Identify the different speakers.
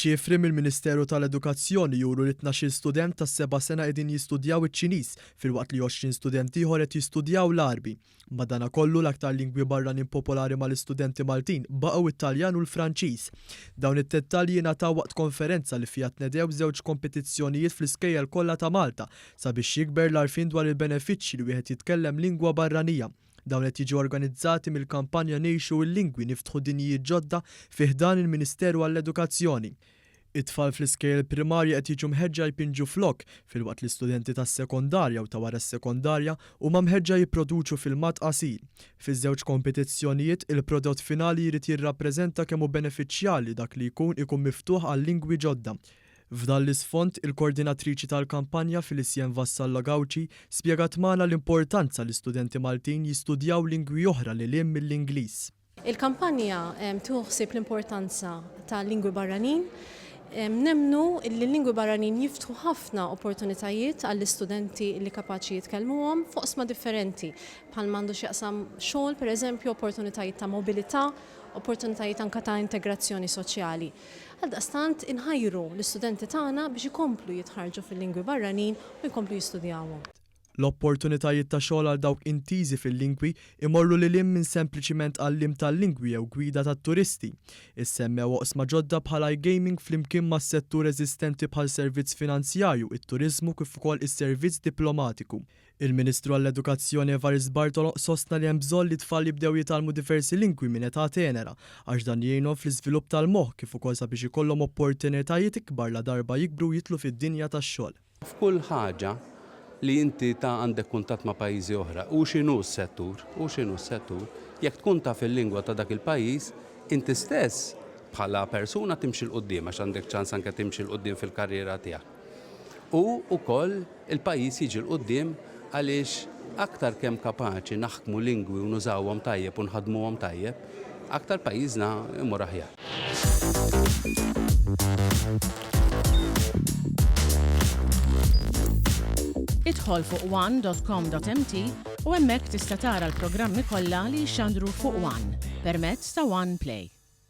Speaker 1: Iċ-ċifri mill-Ministeru tal-Edukazzjoni juru li 12-il student tas-seba' sena qegħdin jistudjaw iċ-Ċiniż filwaqt li 20 student ieħor qed jistudjaw l-Għarbi. Madanakollu, l-aktar lingwi barranin popolari mal-istudenti Maltin baqgħu t-Taljan u l-Franċiż. Dawn id-dettalji ngħataw waqt konferenza li fiha tnedew żewġ kompetizzjonijiet fl-iskejjel kollha ta' Malta sabiex jikber l-għarfien dwar il-benefiċċji li wieħed jitkellem lingwa barranija. Dawn qed jiġu organizzati mill-kampanja Ngħixu il-Lingwi Niftħu Dinjijiet Ġodda fi ħdan il-Ministeru għall-Edukazzjoni. It-tfal fl-iskejjel primarji qed jiġu mħeġġa jpinġu flokk, filwaqt li studenti tas-sekondarja u ta' wara s-sekondarja huma mħeġġa jipproduċu filmat qasir. Fiż-żewġ kompetizzjonijiet, il-prodott finali jrid jirrappreżenta kemm hu benefiċjali dak li jkun ikun miftuħ għal lingwi ġodda. F'dan l-isfond, il-kordinatriċi tal-kampanja, Felicienne Vassallo Gauci, spjegat magħna l-importanza li studenti Maltin jistudjaw lingwi oħra lil hinn mill-Ingliż.
Speaker 2: Il-kampanja tieħu ħsieb l-importanza ta' lingwi barranin. Nemmnu li l-lingwi barranin jiftħu ħafna opportunitajiet għall-istudenti li kapaċi jitkellmuhom f'oqsma differenti, bħal m'għandu x'jaqsam xogħol, pereżempju, opportunitajiet ta' mobilità, opportunitajiet anke ta' integrazzjoni soċjali. Għaldaqstant inħajru l-istudenti tagħna biex ikomplu jitħarrġu fil-lingwi barranin u jkomplu jistudjawhom.
Speaker 1: L-opportunitajiet ta' xogħol għal dawk intiżi fil-lingwi imorru lil hinn minn sempliċiment għalliem tal-lingwi jew gwida tat-turisti. Issemmew oqsma ġodda bħal iGaming flimkien mas-settur eżistenti bħal servizz finanzjarju, it-turiżmu kif ukoll is-servizz diplomatiku. Il-Ministru għall-Edukazzjoni Evarist Bartolo sostna li hemm bżonn li t-tfal jibdew jitgħallmu diversi lingwi minn età tenera għax dan jgħinhom fl-iżvilupp tal-moħħ kif ukoll sabiex ikollhom opportunitajiet ikbar ladarba jikbru u jidħlu fid-dinja tax-xogħol.
Speaker 3: F'kull ħaġa li inti ta' għandek kuntatt ma' pajjiżi oħra, hu x'inhu s-settur, hu x'inhu s-settur, jekk tkun taf il-lingwa ta' dak il-pajjiż, inti stess bħala persuna timxi 'l quddiem għax għandek ċans anke timxi 'l quddiem fil-karriera tiegħek. U wkoll il-pajjiż jiġi 'l quddiem għaliex aktar kemm kapaċi naħkmu lingwi u nużawhom tajjeb u nħaddmuhom tajjeb, aktar pajjiżna jmur aħjar.
Speaker 4: Idħol fuq one dot com dot mt u hemmhekk tista' tara l-programmi kollha li jixxandru fuq one permezz ta' One Play.